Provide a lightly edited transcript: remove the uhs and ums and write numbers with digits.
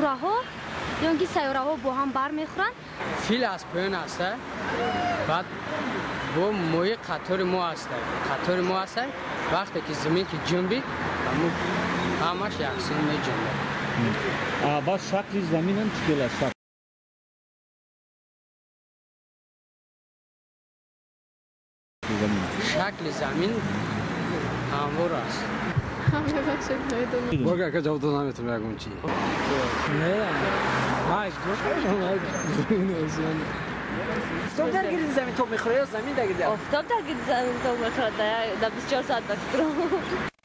Кураҳо ё ин ки сайёраҳо бо ҳам бармехӯранд. Фил аз поён аст, баъд бо моҳи қатори мо аст, қатори мо аст. Вақте ки замин ки ҷунбид, ҳамаш яксон меҷунбад. Баъд шакли заминам чӣ хел аст? Шакли замин ҳамвор аст. Бога ака, ҷавоб дода наметавонам ягон чи. Офтоб дар гирди замин тоб мехӯрад ё замин дар гирди офтоб дар гирди замин тоб мехӯрад дар 24 соат, ба фикрам.